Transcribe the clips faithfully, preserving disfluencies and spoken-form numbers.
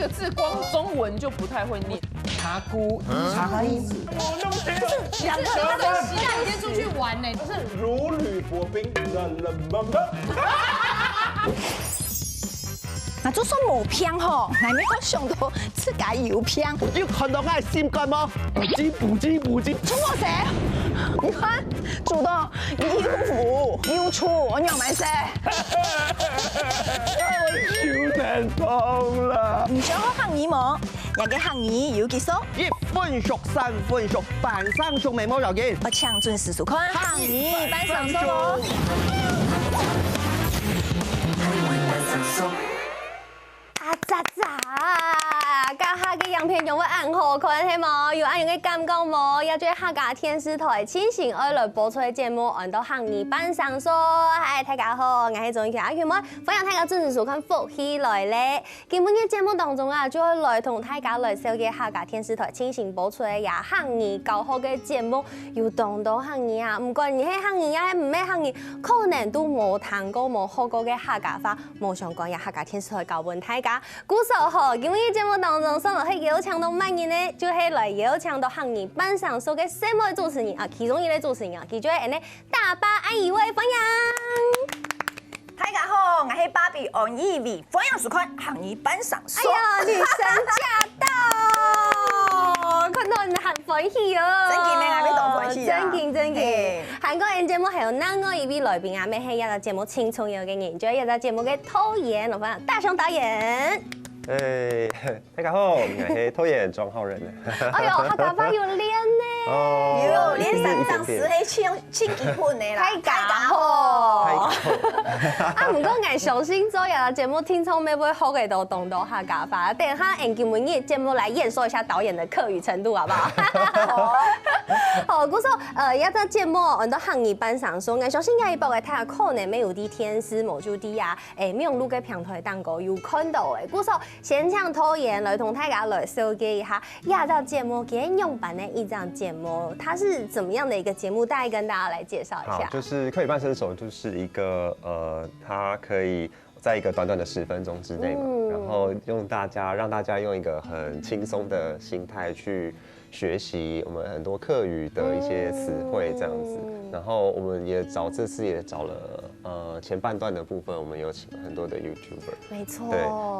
个字光中文就不太会念。茶菇，茶菇子。两个人都在洗，两天出去玩呢，就是如履薄冰，冷冷冷冷。啊，就算無病吼，哪會想到自家有病？你有看到我的心肝嗎？不知不知不知，出我事？你看，主動又無又出，我仰般說？我手疼痛了。你想學客語無？這个客語有幾首？一分熟、三分熟，半生熟乜無要緊。我請準時收看客語半生熟哦。啊喳喳！這下个影片有無恁好看係無？有恁樣个感覺無？這就係客家電視台盡新愛來播出个節目，安到客語半生熟。嗨，大家好，𠊎係鍾意琪阿群妹，歡迎大家準時收看《福氣來了》。今晡日節目當中啊，就會來同大家來紹介客家電視台盡新播出个這客語教學个節目，有當多客語啊。毋管你係客語啊，係毋係客語，可能都無聽過、無學過个客家話，無相干，這客家電視台教分大家。 故所吼，今晡日節目當中，想愛邀請到麼人呢？就係來邀請到客語半生熟个細妹主持人啊，其中一个主持人啊，佢就係𠊎等个大巴安以偉，歡迎。大家好，𠊎係芭比安以偉，歡迎收看客語半生熟。哎呀，女神駕到！看到你很歡喜哦。正經咩？𠊎乜當歡喜啊。正經正經。還過𠊎等節目還有另外一位來賓啊，乜係這隻節目盡重要个人，就係這隻節目个導演，來歡迎大雄導演。 哎，大家好，𠊎係導演莊浩仁。哎喲，客家話有練呢。哦有練三張時係盡盡基本个啦。太假吼！太假。啊，毋過𠊎相信做這節目聽眾乜會學得到當多客家話。等下，𠊎等今晡日節目來驗收一下導演的客語程度，好不好？好，故所，呃，這隻節目，安到客語半生熟，𠊎相信這一擺个大家可能乜有在電視、無就在啊，誒，網路个平台頂高有看到个。故所， 先請導演來同大家來紹介一下，這隻節目佢仰般个一隻節目，它是怎麼樣的一個節目？大概跟大家來介紹一下。好，就是客語半生熟，就是一個呃，它可以在一個短短的十分鐘之內嘛，嗯然後用大家讓大家用一個很輕鬆的心態去學習我們很多客語的一些詞彙這樣子。嗯然後我們也找這次也找了呃前半段的部分，我們有請很多的 YouTuber。沒錯。对，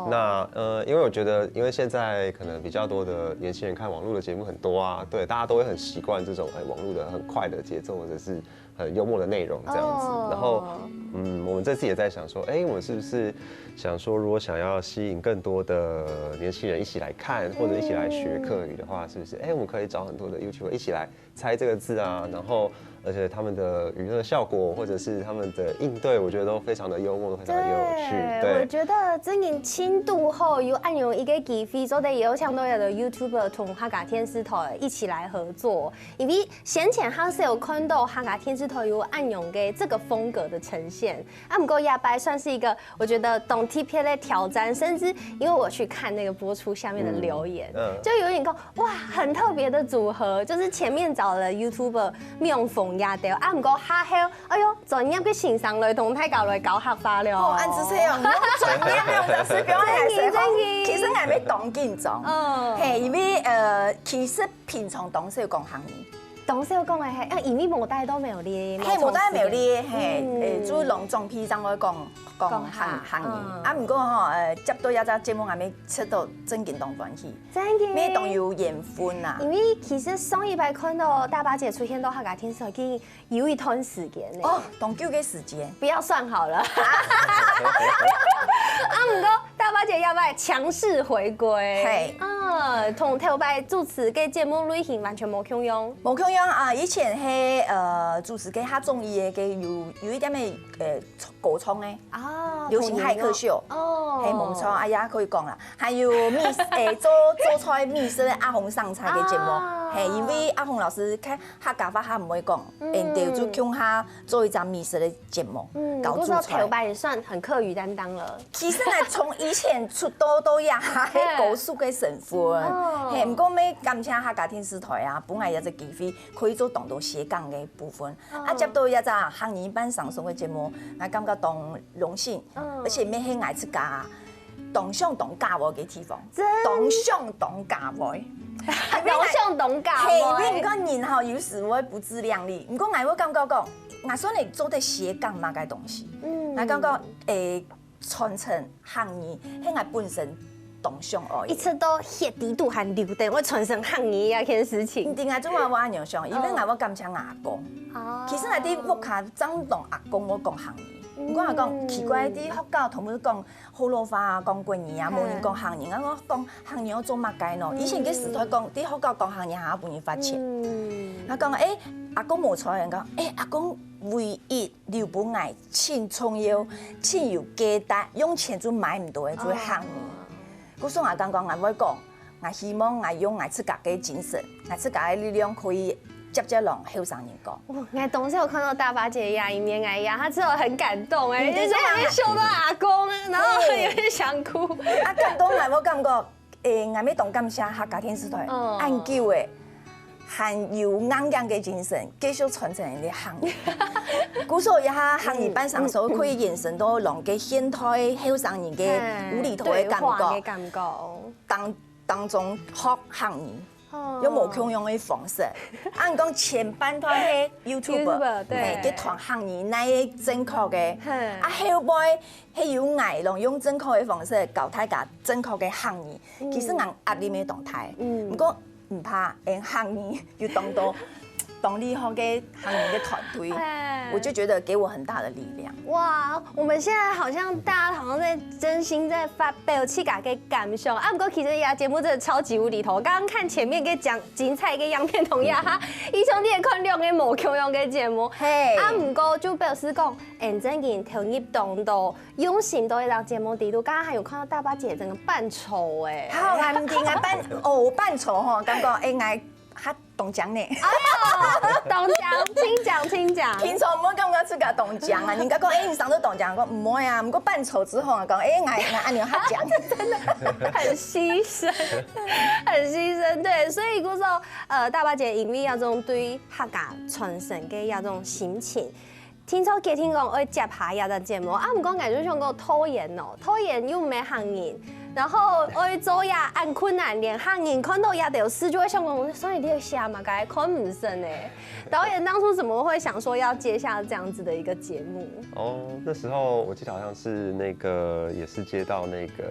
那呃，因为我觉得，因为现在可能比较多的年轻人看网络的节目很多啊，对，大家都会很习惯这种哎网络的很快的节奏，或者是很幽默的内容这样子。哦然后，嗯，我们这次也在想说，哎，我们是不是想说，如果想要吸引更多的年轻人一起来看，或者一起来学客语的话，是不是？哎，我们可以找很多的 YouTuber 一起来猜这个字啊，然后而且他们的娱乐效果或者是他们的应对，我觉得都非常的幽默，都非常的有趣。對，我对，覺得真正盡堵好有恁樣一個機會，做得邀請到有的 YouTuber 同客家電視台一起來合作，因為先前較少看到客家電視台有恁樣个這個風格的呈現。啊，毋過這擺算是一個我覺得當特別的挑戰，甚至因為我去看那個播出下面的留言，嗯嗯就有點講哇，很特別的組合，就是前面找了 YouTuber 面紅亞雕，啊，毋過下後，哎喲，專業个先生來同大家來教客話了。哦，恁仔細哦，你用專業个方式表演來說正經正經其實𠊎乜當緊張。嗯嘿，因為呃，其實平常當少講客語。當少講个係，啊，因為無帶到苗栗，嘿，無帶苗栗，嘿，嗯誒，就攏總平常會講講講客客客語。嗯啊，毋過吼，呃，接到這隻節目，𠊎乜食到正經當歡喜，正經。乜當有緣分啊。因為其實上一擺看到大巴姐出現到客家電視台，已經有一段時間了。哦，當久个時間。不要算好了。啊，毋過大巴姐這擺強勢回歸，嘿啊，同頭擺主持个節目類型完全無共樣。無共樣啊，以前係呃主持个較中意个，个有有一點个呃歌唱个，啊，流行嗨客秀，哦，嘿，無錯，啊也可以講啦。還有 Miss 誒做做菜美食个阿紅上菜个節目，啊嘿，因為阿紅老師佢客家話較毋會講，嗯嗯，就共下做一隻美食个節目，嗯，搞主菜故所頭。擺算很客語擔當了。其實呢，從以前出道到這下，嘿係歌手个身份，哦嘿，毋過乜感謝客家電視台啊，分𠊎有隻機會，可以做當多斜槓个部分。啊，接到這隻客語半生熟个節目，𠊎感覺當榮幸，嗯而且乜係𠊎自家當想當假話个地方，真當想當假話。當想當假話。係，因為你看人吼，有時會不自量力。毋過𠊎會感覺講，𠊎算係做得寫講麼个東西。嗯，𠊎感覺，誒，傳承客語，係𠊎本身當想愛个。一直到血底肚還流溚，會傳承客語這件事情。毋定啊，做麼个會恁樣想，因為𠊎會感謝𠊎阿公。哦。其實𠊎在屋下正同阿公會講客語。毋過𠊎講奇怪，在學校同學講 學老話啊，講國語啊，無人講客語。𠊎講講客語愛做麼个呢？以前个時代講，在學校講客語還愛分人罰錢。𠊎講，誒，阿公無在，人講，誒，阿公唯一留分𠊎盡重要、盡有價值，用錢就買毋到个，就係客語。故所𠊎講講，𠊎會講，𠊎希望𠊎用𠊎自家个精神，𠊎自家个力量可以接接摎後生人講。哇，𠊎當時有看到大巴姐呀，一面哎呀，她真的很感動哎，嗯，就是還想到阿公，然後有點想哭。啊，感動啊，我感覺，誒，𠊎乜當感謝客家電視台，嗯，恁久誒，還有硬頸个精神，繼續傳承人个行業。故所一下行業半生熟，可以延伸到兩个現代後生人个無厘頭个感覺，對話个感覺。當當中學客語。 用無共樣个方式。啊，你講前半段係YouTube，YouTuber，對，係，佢傳客語哪个正確个，係，啊，後背係有𠊎攏用正確个方式教大家正確个客語。其實𠊎壓力乜當大，毋過毋怕，因為客語有當多當厲害个客語个團隊，我就覺得給我很大的力量。 哇，我們現在好像大家好像在真心在發表自家个感想啊。不過其實呀，節目真的超級無厘頭。剛剛看前面个講精彩个影片同樣哈，一兄弟看兩个無共樣个節目。係啊，不過就表示講，誒，真正投入當多，用心到一檔節目底肚。剛剛還有看到大巴姐整個扮醜誒，好，還毋定啊，扮哦扮醜吼，感覺誒，𠊎 還當靚呢。哎喲，當靚，請講，請講。平常毋會感覺自家當靚啊，人家講，誒，你生到當靚，講毋會啊，毋過扮醜之後啊，講，誒，𠊎𠊎恁樣較靚。真的很犧牲，很犧牲。對，所以故所，呃，大巴姐因為這種對客家傳承个這種心情， 聽說決定講愛接下這隻節目，啊，毋過𠊎就想講拖延哦，拖延又毋係客人，然後愛做也恁困難，連客人看到這條事就會想講，所以你在寫麼个，看毋識呢。導演當初怎麼會想說要接下這樣子的一個節目？哦，那時候我記得好像是那個，也是接到那個，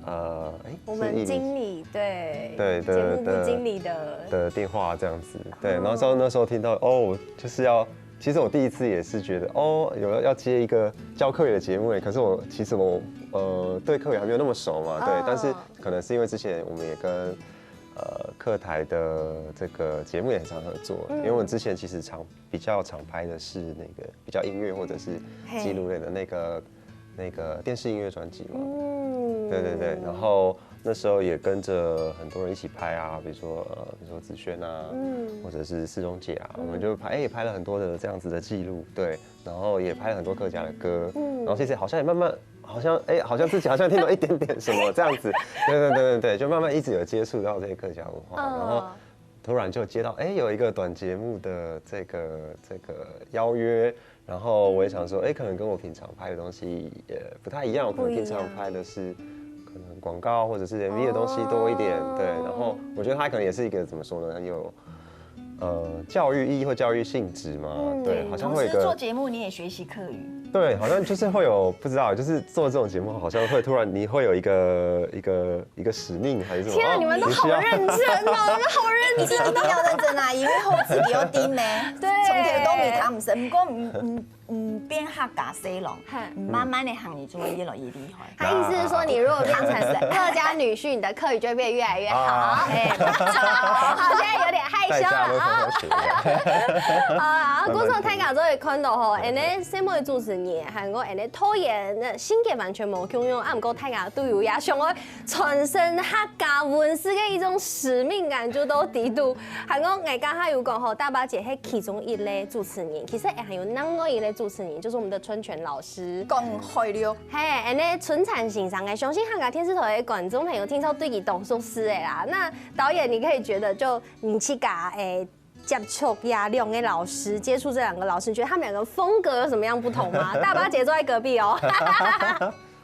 呃，哎，我們經理，對，對節目部經理的的電話這樣子，對，然後那時候聽到，哦，我就是要 其實我第一次也是覺得，哦，有要接一個教客語的節目誒，可是我其實我呃對客語還沒有那麼熟嘛，對，但是可能是因為之前我們也跟呃客台的這個節目也很常合作，因為我們之前其實常比較常拍的是那個比較音樂或者是記錄類的那個那個電視音樂專輯嘛，對對對，然後那時候也跟著很多人一起拍啊，比如說呃比如說子軒啊，或者是世忠姐啊，我們就拍哎也拍了很多的這樣子的記錄，對，然後也拍了很多客家的歌，然後其實好像也慢慢好像哎好像自己好像聽懂一點點什麼這樣子，對對對對對，就慢慢一直有接觸到這些客家文化，然後突然就接到哎有一個短節目的這個這個邀約，然後我也想說，哎，可能跟我平常拍的東西也不太一樣，我可能平常拍的是可能廣告或者是M V的東西多一點，對。然後我覺得它可能也是一個怎麼說呢，很有呃教育意義或教育性質嘛，對，好像會有一個同時做節目你也學習客語，對，好像就是會有不知道，就是做這種節目，好像會突然你會有一個一個一個使命還是什麼？天啊，你們都好認真哦，你們好認真哦。一定要認真啊，因為後製給我盯呢。對從頭到尾他們是，不過嗯嗯嗯，變客家細郎，嗨嗯慢慢的行，你就會越來越厲害。他意思是說，你如果變成客家女婿，你的客語就會變越來越好。哎，不錯，好，現在有點害羞了啊。學一下。好啦，故所大家做得看到吼，恁呢身為主持人，還有恁呢拖延，性格完全無共樣，啊，毋過大家都有也想要傳承客家文化个一種使命感，就都知道。還有𠊎剛才有講吼，大巴姐係其中一類主持人，其實還有另外一類主持人，就是我們的春泉老師。講開了，嘿，恁呢春泉先生，相信客家電視台的觀眾朋友聽說對佢當熟悉的啦。那導演，你可以覺得就你去甲誒接觸呀兩個老師，接觸這兩個老師，你覺得他們兩個風格有什麼樣不同嗎？大巴姐坐在隔壁哦。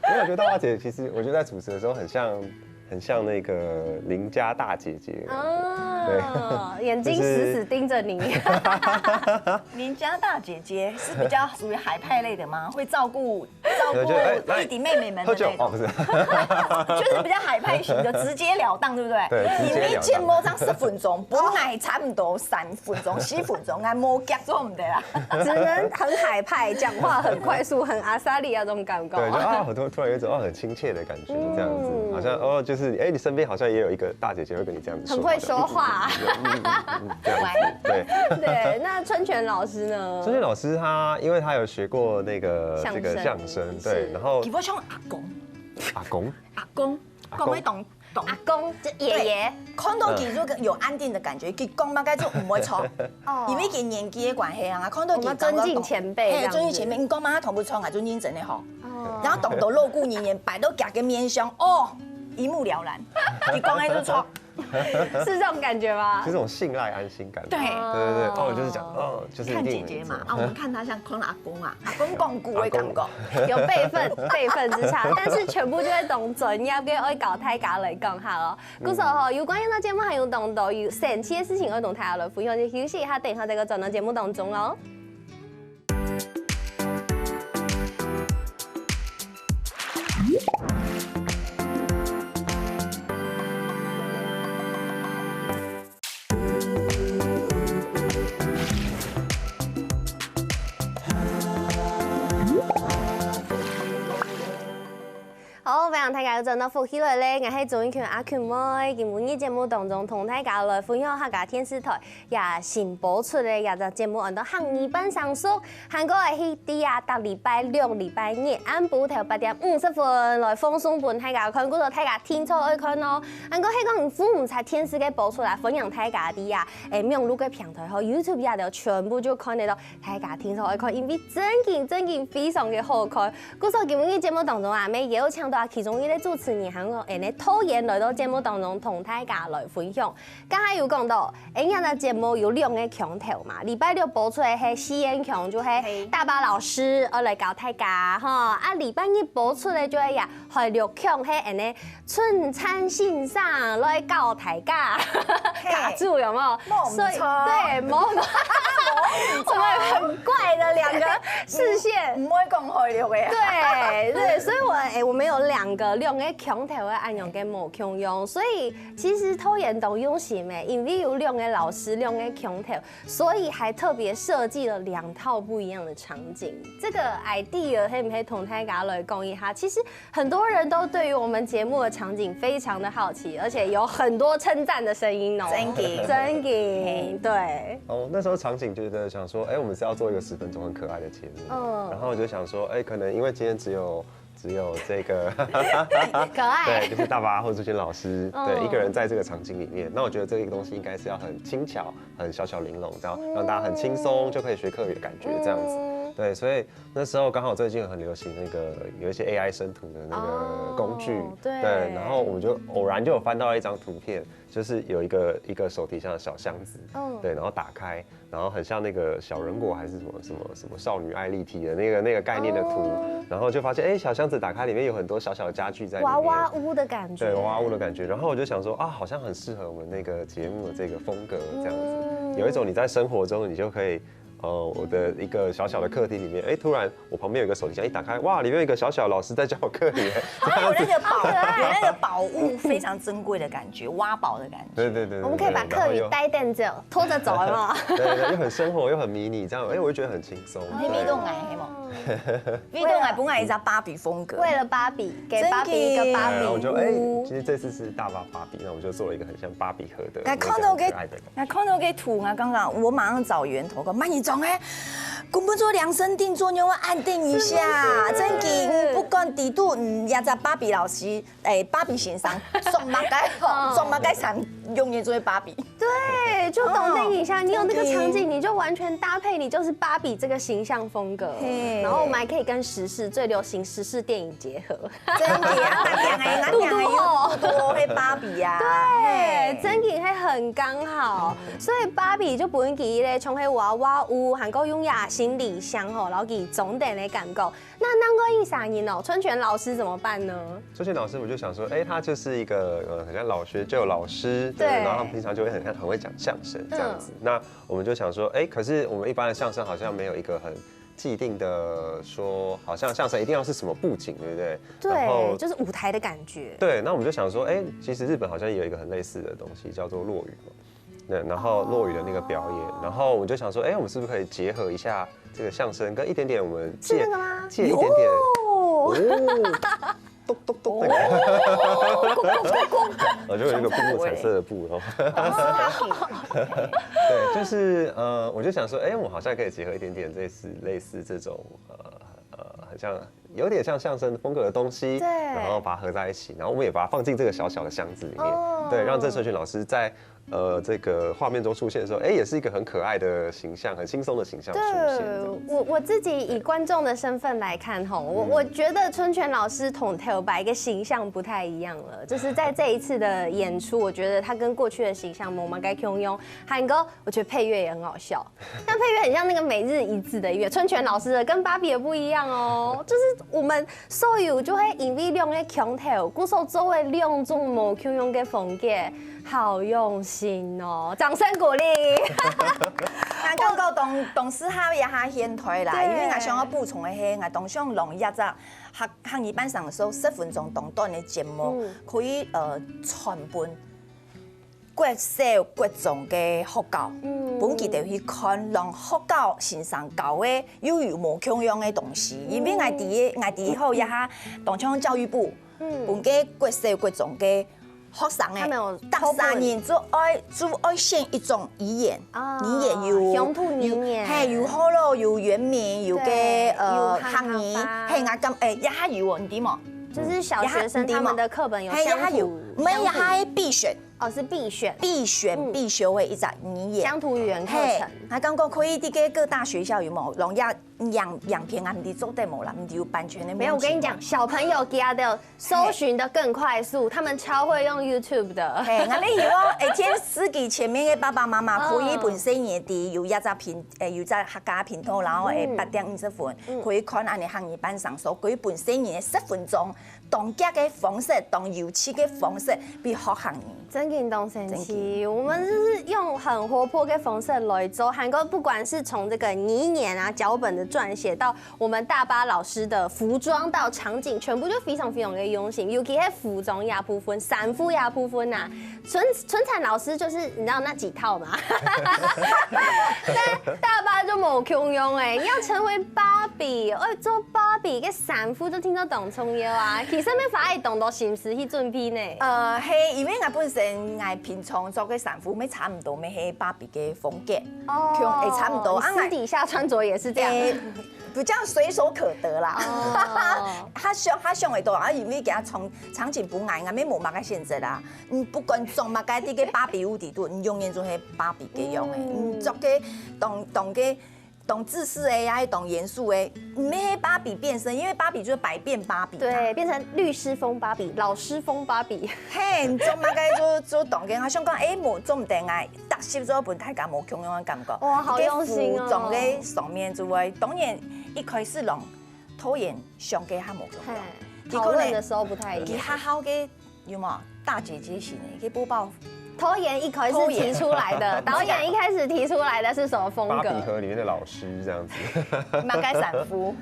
因为我觉得大花姐其实，我觉得在主持的时候很像，很像那个邻家大姐姐。哦，眼睛死死盯着你。邻家大姐姐是比较属于海派类的吗？会照顾照对就哎顾弟弟妹妹们的那种，喝酒哦，不是，就是比较海派型的，直截了当，对不对？对直截了当你没见摸上十分钟，本来差不多三分钟、四分钟，俺摸夹做唔得啦。只能很海派，讲话很快速，很阿莎力那种感觉。对，就啊，我突突然有一种哦很亲切的感觉，这样子，嗯好像哦就是哎，你身边好像也有一个大姐姐会跟你这样子说话的，很会说话。嗯嗯嗯嗯这样子，对。对，那春泉老师呢？春泉老师他，因为他有学过那个相声这个相声，是对，然后基本上阿公，阿公，阿公，阿公讲个懂懂。阿公，就爷爷。看到佢就有安定的感觉，佢讲嘛，該就唔會錯，哦因為佢年紀的關係啊，看到佢我們尊敬前輩嘿，這樣子尊敬前輩，你講嘛，同不錯啊，尊敬真的吼。哦然後懂得露骨年年擺到佢个面上，哦，一目了然，佢講的就錯。是這種感覺嗎就？是那种信赖安心感。对对对对，哦，就是讲，哦，就是一定看姐姐嘛，啊，我們看他像看阿公啊，阿公講古的感覺。有輩分，輩分之差，但是全部就會當專業个愛教大家來講下哦。故所吼，有關於這節目還有當多有神奇的事情愛同大家來分享，就休息一下，等一下再過轉到節目當中哦。 好，歡迎大家又轉到福氣來咧，𠊎係鍾意群阿群妹。今晡日節目當中同大家來分享客家電視台也新播出个這隻節目，安到客語半生熟。還過係在啊，逐禮拜六、禮拜日暗晡頭八點五十分來放送分大家看，故所大家定著愛看哦。還過係講你負毋著電視个播出來，歡迎大家在啊，誒，網路个平台吼，YouTube也都全部就看得到。 大家定著愛看，因為真經真經非常个好看。故所今晡日節目當中啊，乜邀請到啊其中一個主持人，還有𠊎个導演來到節目當中同大家來分享。剛才有講到，誒，𠊎个節目有兩個腔頭嘛，禮拜六播出个係四縣腔，就係嘿大巴老師愛來教大家吼，啊禮拜日播出个就係呀海陸腔，係恁呢 春燦先生來教大家，嘿卡住有沒有？無毋著所以對，無無，我們很怪的兩個視線。毋會講海陸个啊。對對，所以我誒，我們有兩個兩個腔頭个恁樣个無共樣，所以其實導演當用心誒，因為有兩個老師兩個腔頭，所以還特別設計了兩套不一樣的場景。這個idea係毋係同大家來講一下？其實 很多人都對於我們節目的場景非常的好奇，而且有很多稱讚的聲音哦。真經真經，對。哦，那時候場景就是想說，哎，我們是要做一個十分鐘很可愛的節目，嗯然後我就想說，哎，可能因為今天只有只有這個，可愛對，就是大巴或朱军老師，嗯對，一個人在這個場景裡面，那我覺得這個東西應該是要很輕巧、很小巧玲瓏，這樣讓大家很輕鬆就可以學客語的感覺，這樣子。嗯對，所以那時候剛好最近很流行那個有一些A I生圖的那個工具，哦對對，然後我就偶然就有翻到一張圖片，就是有一個一個手提箱的小箱子，嗯對，然後打開，然後很像那個小人国還是什麼什麼什麼少女愛立體的那個那個概念的圖，哦然後就發現，哎，小箱子打開，裡面有很多小小的家具在裡面，娃娃屋的感覺，對，娃娃屋的感覺。然後我就想說，啊，好像很適合我們那個節目的這個風格，這樣子，嗯有一種你在生活中你就可以。呃，我的一個小小的客廳裡面，哎，突然我旁邊有一個手提箱，一打開，哇，裡面有一個小小老師在教我客語，它有那個寶，有那個寶物非常珍貴的感覺，挖寶的感覺。對對對，我們可以把客語帶帶走，拖着走，有沒有？對對對，又很生活又很迷你，這樣，哎，我就覺得很輕鬆。你味道愛係無？味道愛本來一隻芭比風格。為了芭比，給芭比一個芭比然後我就哎，屋其。實這次是大巴芭比，那我就做了一個很像芭比盒的那個來看到个可愛的。來看到个圖，我剛剛我馬上找源頭，講慢一種哎，根本就量身定做，你要安定一下，真經，不管底肚嗯，也在芭比老師，哎，芭比先生，送麼个吼，送麼个衫，永遠做芭比。對，就懂等一下，哦你有那個場真的景，你就完全搭配，你就是芭比這個形象風格，嘿然後我們還可以跟時事最流行時事電影結合。真的，啊，咱兩個，咱兩個又多黑芭比啊。對，真經係很剛好，所以芭比就分佢咧，像係娃娃屋，還過用這行李箱吼，然後佢裝等的感覺。那另外一儕人哦，春泉老師怎麼辦呢？春泉老師，我就想說，哎，他就是一個呃，很像老学究老師，對，對，然後他平常就會很很會講相聲這樣子。嗯。那我們就想說，哎，可是我們一般的相聲好像沒有一個很既定的說，好像相聲一定要是什麼布景，對不對？對，然後就是舞台的感覺。對，那我們就想說，哎，其實日本好像也有一個很類似的東西，叫做落語嘛。对，然后落语的那个表演，然后我就想说，哎，我们是不是可以结合一下这个相声，跟一点点我们借是那个吗？借一点点，有哦，咚咚咚的感觉，哦，我就有一个布幕彩色的布，然后，对，就是呃，我就想说，哎，我好像可以结合一点点类似类似这种呃呃，很像有点像相声风格的东西，对，然后把它合在一起，然后我们也把它放进这个小小的箱子里面，哦，对，让郑春泉老师在呃这个画面中出现的时候，哎，也是一个很可爱的形象，很轻松的形象出现。对，我我自己以观众的身份来看吼，我我觉得春泉老师同头擺个形象不太一样了，就是在这一次的演出，我觉得他跟过去的形象没蛮改共样。还有个，我觉得配乐也很好笑。但配乐很像那个每日一字的音乐，春泉老师的跟芭比的不一样哦，就是我们所有就会因为两个腔调，故所做的两种无共样的风格，好用心哦，掌声鼓励。感觉到当当适合一下现代啦，对，因为我想要补充的是，我当想用一只客客语班上所十分钟当短的节目，可以呃传播。 国小、国中个学校，分佢兜去看，让学校先生教个又有无共样个东西。因为𠊎知，𠊎知好一下，当像教育部，分个国小、国中个学生个，他们有逐三年就爱就爱选一种语言，语言有乡土语言，嘿，有河洛，有原民，有个呃客语，嘿，𠊎感哎，也还有哦，你知无？就是小学生他们的课本有，嘿，也还有，没有，也还必选。 哦，是必选，必选必修的一只语言，乡土语言课程。我感觉可以，这个各大学校有没有？让影影片啊，你做得无啦？你有版权的？没有，我跟你讲，小朋友给他的搜寻的更快速，他们超会用 YouTube 的。嘿，那你有哦，哎，天司机前面的爸爸妈妈可以本身也得有一只频，哎，有在客家频道，然后哎八点五十分可以看，按你行一班上手，可以本身也十分钟。 当遽个方式，当有趣个方式，比学行呢。真的当神奇，我们就是用很活泼的方式来做，还有不管是从这个语言啊、脚本的撰写，到我们大巴老师的服装到场景，全部就非常非常的用心，尤其是服装呀部分、衫服呀部分呐，春春产老师就是你知道那几套吗？在大巴就无共样哎，你要成为芭比，要做芭比个衫服就听说当重要啊。其实没法爱当多心思去准备呢。呃，嘿，因为我本身我平常做个衫服，没差不多没黑芭比个风格，哦，也差不多啊。私底下穿着也是这样。比较随手可得啦。他想他想会多啊，因为给他从场景不矮，我没没那个选择啦。 你不管做么个，这个芭比屋底肚，你永远就系芭比个样诶。你做个当当个当自私诶，也系当严肃诶，你系芭比变身，因为芭比就是百变芭比嘛。对，变成律师风芭比、老师风芭比。嘿，你做么个就就当个，我想讲，诶，无做毋得啊，特色做分大家无共样个感觉。哇，好用心哦。这个服装个上面就会，当然一开始让导演想个还无共样，讨论的时候不太一样。其实好个 有没有？大姐姐型的，可以播报。导演一开始提出来的，导演一开始提出来的是什么风格？芭比盒里面的老师这样子。马盖伞夫，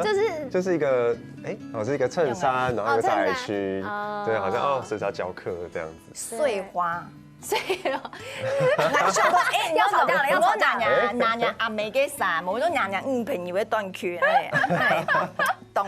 就是就是一个哎，哦，是一个衬衫，然后一个大 H，对，好像哦，是要教课这样子。碎花，所以来说，哎，要吵架了，要吵架了。我拿拿拿拿阿妹个衫，我就拿拿女朋友的短裤，哎哎，懂，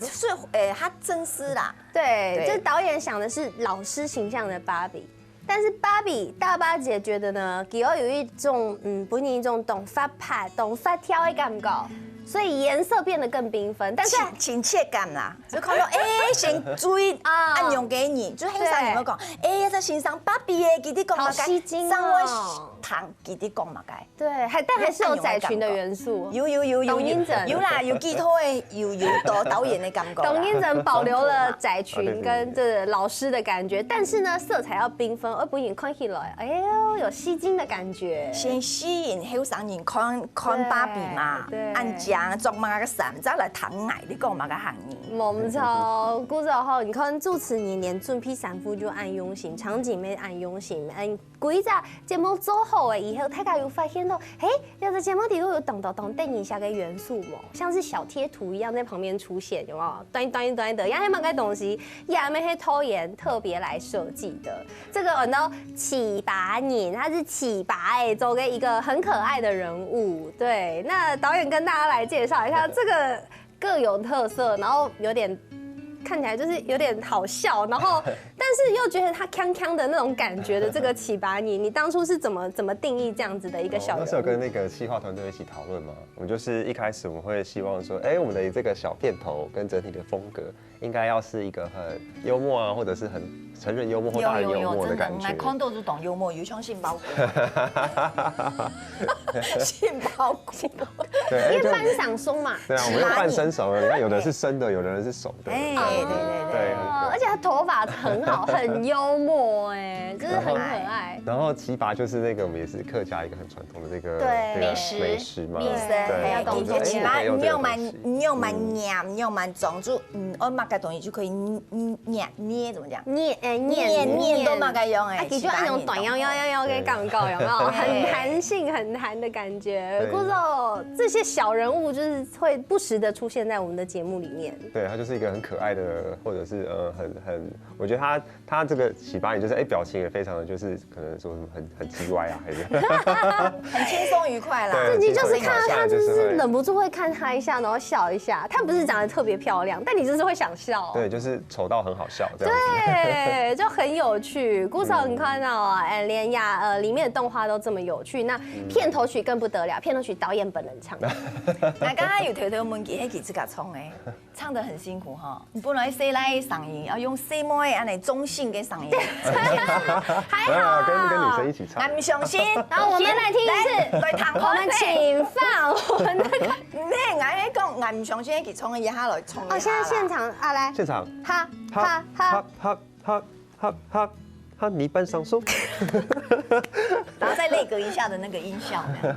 是哎，他真是啦。 对，对，这导演想的是老师形象的芭比，但是芭比大巴姐觉得呢，给我有一种嗯，给你一种懂发派、懂发跳的感觉，所以颜色变得更缤纷。但是亲亲切感啦，就看到哎，先注意啊，暗涌给你，就很少人会讲，哎，这欣赏芭比耶，给你讲好吸睛哦。行，佢在講麼个？對，還但還是有宅群的元素。有有有有有，當認真。有啦，有吉他的，有有到導演的感覺啦。當認真保留了宅群跟這個老師的感覺，但是呢，色彩要繽紛，而不然看起來，哎呦，有吸睛的感覺。先吸引後生人看看芭比嘛，對對，恁靚，著麼个衫，再來談愛，你講麼个行業？無錯，故所吼，你看主持人連準備衫褲就恁用心，場景也恁用心，恁 規隻節目做好了以後，大家有發現到，嘿，這隻節目裡肚有當多當得人惜个元素無？像是小貼圖一樣在旁邊出現，有沒有？短短短的，也係麼个東西，也係導演特別來設計的。這個呢，七八年，他是七八哎做个一個很可愛的人物。對，那導演跟大家來介紹一下這個 各有特色，然後有點看起來就是有點好笑，然後但是又覺得他鏘鏘的那種感覺的這個七八年，你當初是怎麼怎麼定義這樣子的一個小人物？哦，那時候跟那個企劃團隊一起討論嘛，我們就是一開始我們會希望說，哎，我們的這個小片頭跟整體的風格應該要是一個很幽默啊，或者是很成人幽默或大人幽默的感覺。有有有，真的，我們看到就懂幽默，有像杏鮑菇。杏鮑菇。對，哎，就半上松嘛。對啊，我們有半生熟了，你看有的是生的，有的人是熟的。哎，對对对。哦，而且他頭髮很好，很幽默哎，就是很可愛。然后七八就是那個，我們也是客家一個很傳統的那個对，那個美食嘛。美食，对，哎，然后就，哎，七八，可以用這個東西。你用蠻，你用蠻黏，你用蠻重，就，嗯，我買个東西就可以捏，捏，捏，怎麼講？捏，哎，捏，捏，捏都蛮該用哎，啊，的確那種七八年短腰腰腰腰的感覺，有沒有？很彈性、很弹的感覺。对。故所這些小人物就是會不時的出現在我們的節目裡面。对，他就是一個很可愛的，或者是，呃，很，很，我覺得他，他這個七八年就是，哎，表情也非常的就是可能說什麼很，很叽歪啊，還是很輕鬆愉快啦。对，你就是看到他，就是忍不住會看他一下，然後笑一下。他不是長得特別漂亮，但你就是會想笑。对，就是丑到很好笑這樣子。对，就很有趣。故所你看到啊，哎，連呀，呃，裡面的動畫都這麼有趣，那片頭曲更不得了，片頭曲導演本人唱。那剛剛有偷偷問佢，係佢自家唱的。 唱得很辛苦哈，你本來細倈个聲音，要用細妹个恁呢中性个聲音。還好。沒有啦，跟，跟女生一起唱。俺毋相信。好，我們來聽一次。來，來，唱看。我們請放我們的。毋係，俺係講，俺毋相信，佢唱一下來，唱一下啦。哦，現在現場啊，來。現場。哈，哈，哈。哈，哈，哈。 哈哈哈，你搬上手。然後再那個一下的那個音效，這樣。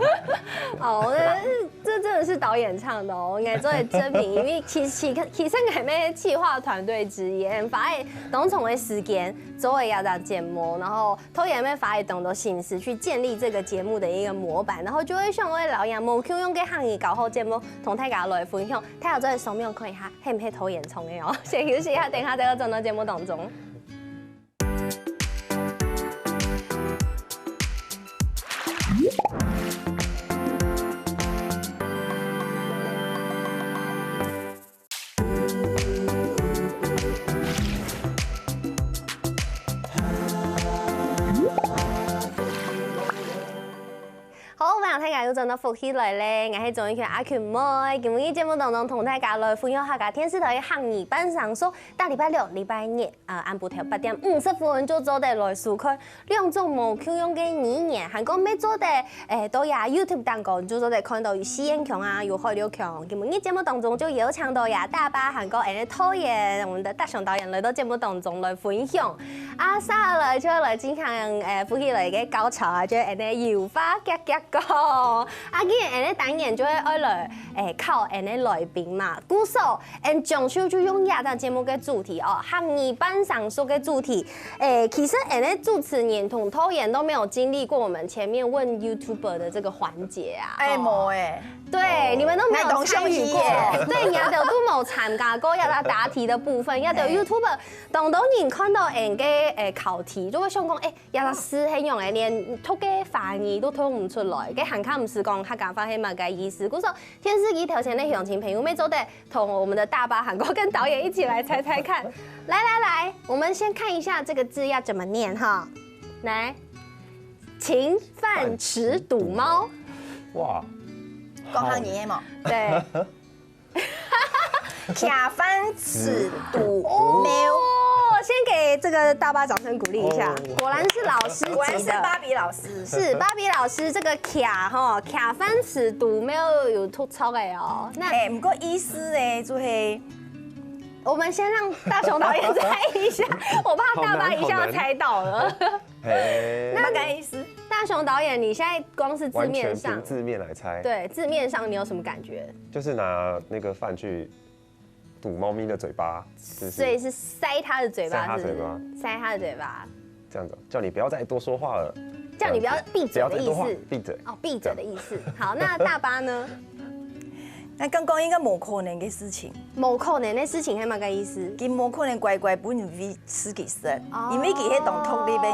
哦，那，這真的是導演唱的哦，應該做得證明，因為其，其，其實𠊎乜企劃團隊之一，反正當長个時間做个這檔節目，然後導演乜花了當多心思去建立這個節目的一個模板，然後就會想愛摎這無共樣个客語教學節目同大家來分享，大家做得上網看一下，係毋係導演唱个哦？先休息一下，等一下再轉到節目當中。 好，歡迎大家又轉到福氣來了，𠊎係鍾意權阿權妹。今晡日節目當中同大家來分享客家電視台个客語半生熟，逐禮拜六、禮拜日 啊，暗晡頭八點五十分就做得來收看兩種無共樣个語言，還過乜做得，欸，到這YouTube頂高就做得看到有四縣腔啊，有海陸腔。今晡日節目當中就邀請到這大巴還過𠊎等个導演，我們的大雄導演來到節目當中來分享。啊，接下來就要來進行，欸，福氣來个高潮啊，就係𠊎等个有話遽遽講。啊，今日𠊎等个單元就會愛來，欸，考𠊎等个來賓嘛，故所 𠊎等將就就用這檔節目个主題哦，客語半生熟个主題。欸，其實𠊎等个主持人同導演都沒有經歷過我們前面問YouTuber的這個環節啊。欸，無欸。對，你們都沒有參與過。對，你們都沒有參加過這個答題的部分，這個YouTuber當多人看到𠊎等个，欸，考題，就會想講，欸，這個字係仰仔唸，讀个華語都讀毋出來，該還較毋使講客家話係麼个意思。故所 電視機頭前个鄉親朋友，乜做得同我們的大巴還過跟導演一起來猜猜看。來來來，我們先看一下這個字要怎麼念哈。來，筧飯匙肚貓。哇，講客語个嘛。對。筧飯匙肚貓。哦，先給这个大巴掌声鼓励一下，哦果然是老师级的。果然是芭比老师。是芭比老师这个卡哈卡番薯肚没有有突出的哦。那哎，不过意思呢，就係我们先让大雄导演猜一下，我怕大巴一下要猜到了。嘿，大概意思。大雄导演，你现在光是字完全面上凭，字面来猜，对字面上你有什么感觉？就是拿那个饭去堵猫咪的嘴巴，是不是？所以是塞他的嘴巴，塞他是不是嘴巴塞他的嘴巴，这样子，叫你不要再多说话了，叫你不要闭嘴的意不要再多话思。闭嘴。哦，闭嘴的意思。好，那大巴呢？那刚刚应该无可能的事情，某扣呢？那事情还蛮个意思。佢无可能乖乖分你喂吃给生哦，因为佢係当独立个人，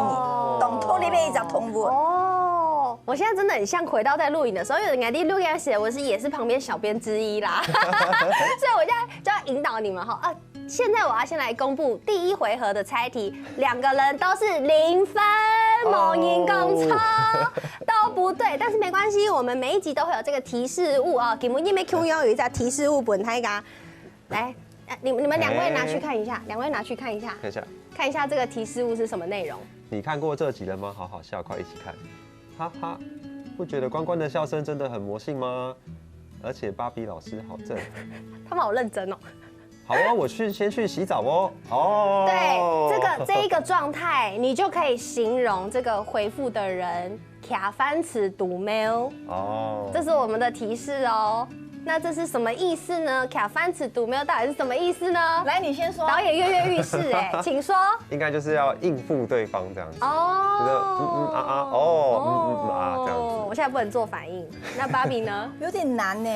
当独立个一只动物。哦，我现在真的很像回到在录影的时候，因为人家第六个写，我是也是旁边小编之一啦，所以我现在就要引导你们哈。啊，现在我要先来公布第一回合的猜题，两个人都是零分，哦某人讲错都不对，但是没关系，我们每一集都会有这个提示物啊。给我们因为 Q 有一只提示物本来噶，来，呃你你们两位拿去看一下，两位拿去看一下，看一下，看一下这个提示物是什么内容。你看过这集了吗？好好笑，快一起看，哈哈！不觉得关关的笑声真的很魔性吗？而且芭比老师好正。他们好认真哦。好哦，我去先去洗澡哦。哦，对，这个这一个状态，你就可以形容这个回复的人卡番薯肚没有。哦，这是我们的提示哦。那这是什么意思呢？卡番薯肚没有到底是什么意思呢？来，你先说。导演跃跃欲试哎，请说。应该就是要应付对方这样子。哦，就是嗯嗯啊啊，哦，嗯嗯嗯啊这样子。我现在不能做反应。那芭比呢？有点难呢，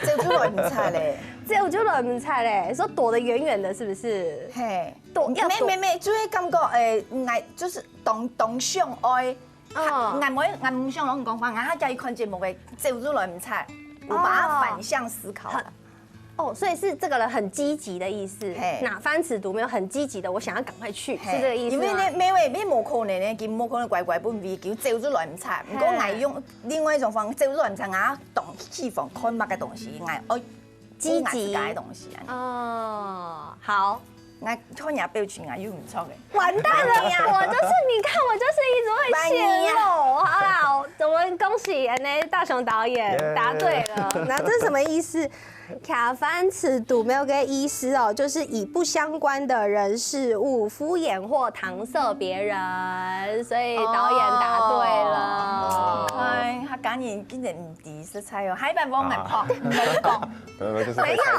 这就来唔猜嘞。这我就来唔猜嘞，说躲得远远的，是不是？嘿，躲要躲没没没，就会感觉诶，哎，就是当当想爱，嗯俺没俺唔想讲讲话，俺还叫佢看节目个，这就来唔猜，我把它反向思考了。哦，所以是这个人很积极的意思嘿。卡番薯肚没有很积极的，我想要赶快去，嘿是这个意思吗？因为呢，没有没有可能呢，佢冇可能乖乖分喂，佢走出来唔差。不过嘿，𠊎用另外一种方式，走出来唔差，𠊎当希望看么个东西，𠊎哦，积极自家个东西啊。哦，好，𠊎看人表情啊，又唔错个。完蛋了，我就是你看，我就是一直会泄露。好啦，我们恭喜 N A 大雄导演 Yeah 答对了。那这是什么意思？卡番薯肚没有个意思哦，就是以不相关的人事物敷衍或搪塞别人，所以导演答对了。哦，哎，客家人竟然唔知，实在哦，下一擺我愛拍，啊唔好講。没有，就是没有会猜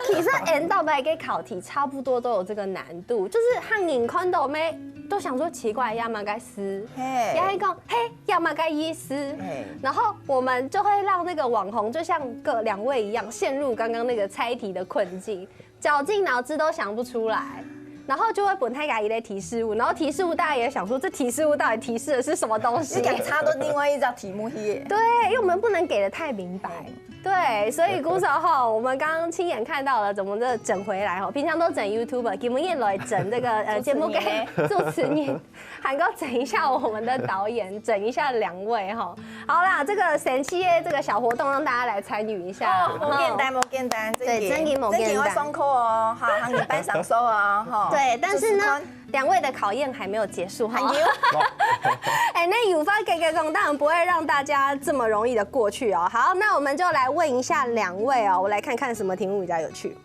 题。，其实 N 到白个考题差不多都有这个难度，就是客人看到没都想说奇怪，要么个事，嘿也还讲嘿，要么个意思。嘿然后我们就会让那个网红就像各两位一样陷入刚刚那个猜题的困境，绞尽脑汁都想不出来。然后就会分大家一个提示物，然后提示物大家也想说，这提示物到底提示的是什么东西？你敢插到另外一隻題目去耶？对，因为我们不能给的太明白。对，所以鼓手吼，我们刚刚亲眼看到了，怎么这整回来吼，平常都整 YouTube，今日也来整这个呃节目跟主持人，还够整一下我们的导演，整一下两位哈。好啦，这个神奇的这个小活动让大家来参与一下。哦，無簡單，無簡單，對真的無簡單真的要上課哦，哈，還有班上課哦，哈。对，但是呢試試看，两位的考验还没有结束哈。還有，哎，那有发给给中，当然不会让大家这么容易的过去哦。好，那我们就来问一下两位哦，我来看看什么题目比较有趣。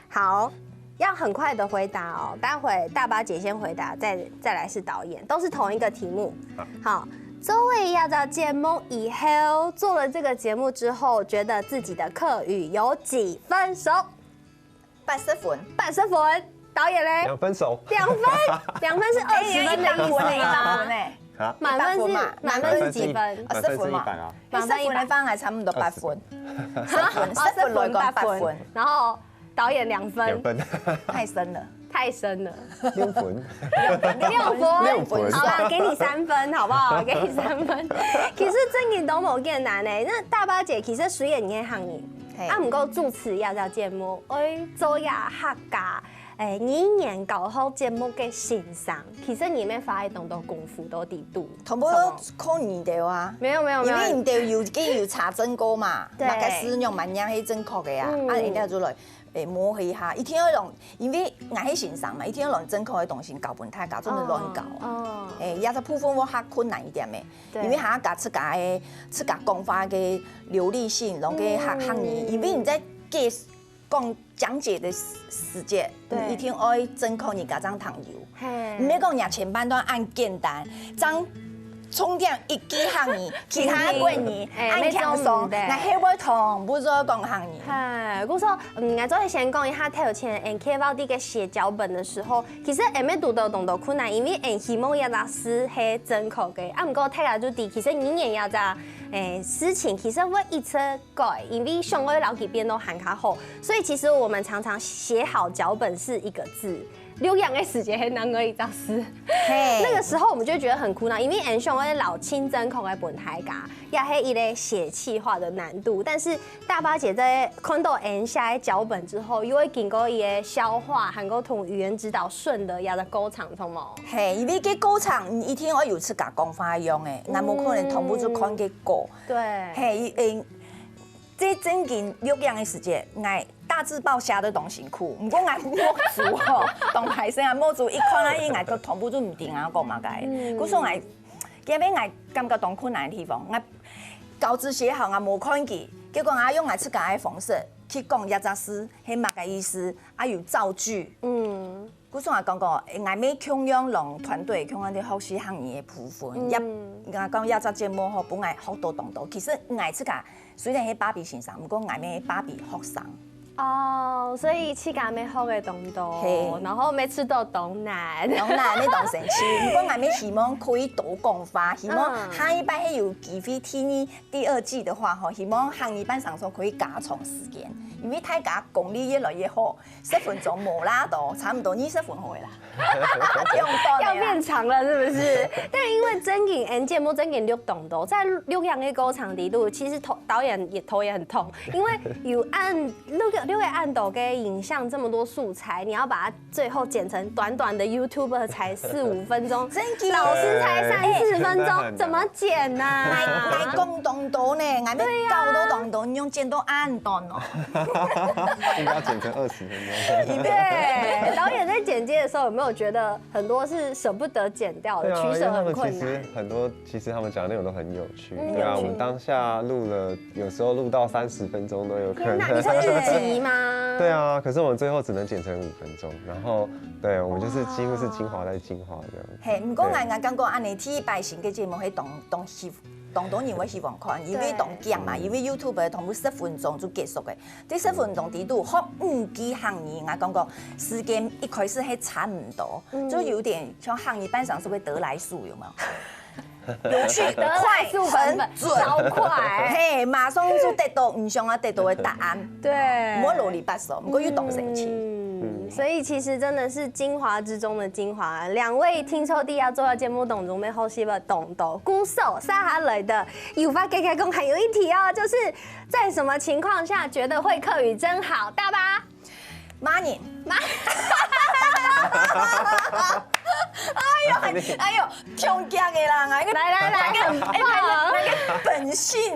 好，要很快的回答哦，待会大巴姐先回答，再再来是导演，都是同一个题目。好，做了这个节目以后，做了这个节目之后，觉得自己的客语有几分熟？八十分。八十分，导演嘞？两分熟。两分，两分是二十分的意思吗？哎，啊，满分是一百分嘛满分是几分？满分是一百啊。满分一百十分的話，還差不多八分，十分，哦，十分來講八分，然后导演两分，两分，太深了。太深了，六分，六分，六分好啦，给你三分好不好？给你三分。其实真的都无简单呢。那大巴姐其实虽然你很行业，嘿啊，不过主持要叫节目，哎，做呀客家，哎，语言教学节目的先生，其实你们花了当多功夫都在肚，全部都靠你的啊。没有没有没有，因為你都有，佢有查證過嘛，對那个使用蠻樣係正確个啊，嗯啊，人家就來，誒，無去哈，一定愛用，因為𠊎係先生嘛，一定愛用正確个東西教分大家，做得亂教。哦，誒，也係部分會較困難一點个，對因為還要教自家个自家講話个流利性，攏个客客語，因為你在解講講解的時節，對你一定愛正確你家長聽有。嘿毋係講若前半段恁簡單，正重點一句客語，其他个國語哎恁輕鬆，沒錯那係會同步做講客語。嗨，故所，嗯，𠊎做得先講一下頭前，嗯，K V D个寫腳本的時候，其實也沒堵到當多困難，因為嗯，希望這隻字係正確个，啊，毋過大家就知，其實語言這隻，誒，事情其實會一直改，因為想愛摎佢變到還較好，所以其實我們常常寫好腳本是一個字，錄影个時間係另外一隻字。嘿那個時候我們就覺得很苦惱，因為𠊎想愛摎盡正確个分大家，也係一個寫企劃的難度。但是大巴姐在看到𠊎寫个腳本之後，又會經過一個消化，還過同語言指導順的這個過程，懂無？嘿，因為个過程你一定愛有自家講話用个，那無可能同步就看个稿。對，嘿，誒，這正經錄影个時節，𠊎大字報寫得當辛苦，毋過𠊎目珠吼，當歹勢啊，目珠一看啊，𠊎都同步就毋知𠊎講麼个。故所𠊎，因為𠊎感覺當困難个地方，𠊎稿子寫好，𠊎無看佢，結果𠊎用𠊎自家个方式去講這隻字係麼个意思，啊有造句。嗯，故所𠊎講過，𠊎乜共樣摎團隊共樣在學習客語个部分，也𠊎講這隻節目吼，分𠊎學到當多。其實𠊎自家雖然係芭比先生，毋過𠊎乜芭比學生。哦，所以自家乜學个當多，嘿然後乜試到當難。當然，你當生趣。毋過𠊎乜希望可以多講話，希望嗯下一擺係有機會第二、第二季的話吼，希望客語伴生活可以加長時間，因為大家功力越來越好，十分鐘無啦多，差不多二十分好个啦。用到要了啦。變長了，是不是？但因為正經，嗯，節目正經錄當多，在錄影个過程裡肚，其實頭導演也頭也很痛，因為有恁錄个錄个恁多个影像，這麼多素材，你要把它最後剪成短短的YouTube才四五分鐘，正經老師才三四分鐘，哎怎麼剪呐、來講當多呢，𠊎乜搞到當多，你用剪到恁短哦。应该要剪成二十分钟。对，导演在剪接的时候有没有觉得很多是舍不得剪掉的，对啊，取舍很困因为他们其实难？很多，其实他们讲的内容都很有趣。嗯对啊，有趣我们当下录了，有时候录到三十分钟都有可能。天哪，你说影集吗？对，啊，可是我们最后只能剪成五分钟，然后对我们就是几乎是精华在精华这样。嘿，毋過𠊎𠊎感覺恁呢，第一擺新个節目係當當希當多人會希望看，因為當驚嘛，因為YouTube个同步十分鐘就結束个，這十分鐘裡肚學五句客語，𠊎講過時間一開始係差毋多，就有點像客語伴生活个得來速，有沒有？有趣、得來快、速版本很準，超快嘿，馬上就得到你想要得到个答案，对，無囉哩吧嗦，毋過又當生趣。嗯，所以其实真的是精华之中的精华。两位听众第一做到节目当中，没好奇吧？懂懂，鼓手下下来的，有发给开讲还有一题哦，就是在什么情况下觉得会客语真好？大巴，罵人，罵，哎呦，哎呦，中獎个啦，哎，来来来，很棒。那个本性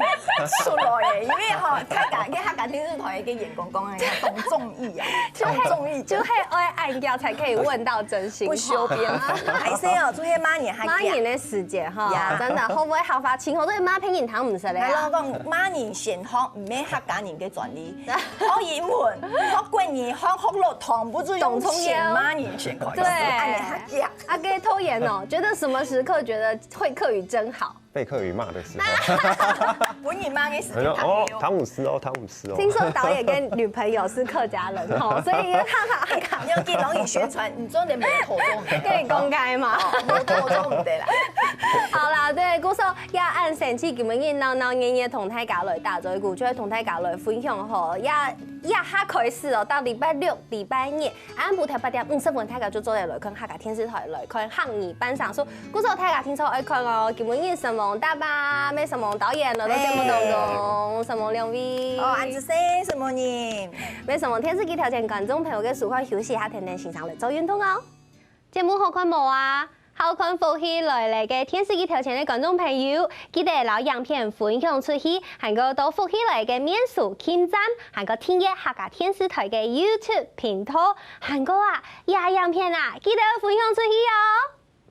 出來耶，因為吼，大家，你大家電視台个眼光講啊，當中意啊，當中意，就係愛按掉才可以問到真心話。不修邊幅，還是哦，出現罵人還罵人的時節哈，呀真的會不會好發情？好多人罵別人聽毋識咧啊。𠊎老講罵人先學，毋係客家人个專利。學英文、學國語、學學落堂，不就用先罵人先開始，對按呢較強。啊，該導演哦，覺得什麼時刻覺得會客語真好？被客语骂的时候，本人罵个時他说：“間哦，汤姆斯哦，汤姆斯哦。”聽說導演跟女朋友是客家人吼，所以哈哈哈哈，你要給老李宣傳，你做的沒有活動。可以公開嗎？無活動毋得啦。好啦，對，故所也恁生趣，今晡日鬧鬧熱熱同大家來打嘴鼓，就係同大家來分享吼，也也下開始哦，到禮拜六、禮拜日，暗晡頭八點五十分，大家就做得來看客家電視台，來看客語伴生活。故所大家聽說愛看哦，今晡日承蒙大巴，乜承蒙導演來到節目當中，承蒙兩位。哦，恁仔細，什麼人？乜承蒙電視機頭前觀眾朋友个收看，休息一下，天天欣賞來做運動哦。節目好看無啊？好看福氣來了个電視機頭前个觀眾朋友，記得摎影片分享出去，還過到福氣來个面書、撳讚，還過訂閱客家電視台个YouTube頻道，還過啊，這影片啊，記得分享出去哦！